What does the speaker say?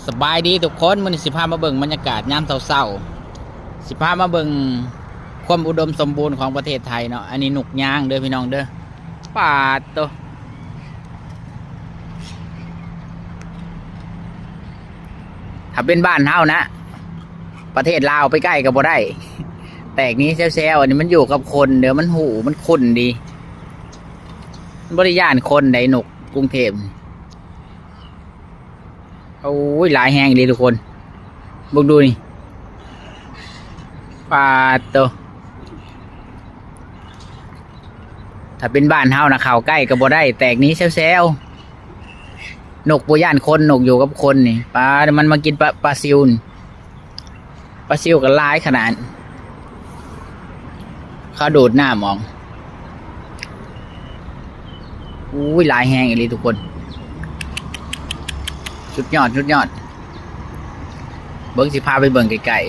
ສະບາຍດີທຸກຄົນ, ມື້ນີ້ຊິພາມາເບິ່ງບັນຍາກາດຍາມເຊົ້າໆ ຊິພາມາເບິ່ງຄວາມອຸດົມສົມບູນຂອງປະເທດໄທເນາະ. ອັນນີ້ນົກຍາງເດີພີ່ນ້ອງເດີ. ປາດໂຕ ຖ້າເປັນບ້ານເຮົານະ ປະເທດລາວໄປໃກ້ກໍບໍ່ໄດ້, ແຕກໜີແຊວໆ. ອັນນີ້ມັນຢູ່ກັບຄົນເດີ, ມັນຮູ້ ມັນຄຸ້ນດີ, ມັນບໍ່ໄດ້ຢ້ານຄົນໃດ ນົກກຸງເທບ. ໂອ້ຍ ຫຼາຍແຮງເດ້ທຸກຄົນ, ເບິ່ງດູນີ້ ປາດໂຕ. ຖ້າເປັນບ້ານເຮົານະ ເຂົ້າໃກ້ກໍບໍ່ໄດ້, ແຕກໜີແຊວໆ. ນົກບໍ່ຢ້ານຄົນ, ນົກຢູ່ກັບຄົນນີ້. ປາດ ມັນມາກິນປາ ປາຊິວນີ້. ປາຊິວກໍຫຼາຍຂະໜາດ, ເຂົາດູດນ້ຳອອກ. ໂອ້ຍ ຫຼາຍແຮງອີ່ຫຼີທຸກຄົນ, ສຸດຍອດ ສຸດຍອດ. ເບິ່ງ ຊິພາໄປເບິ່ງໃກ້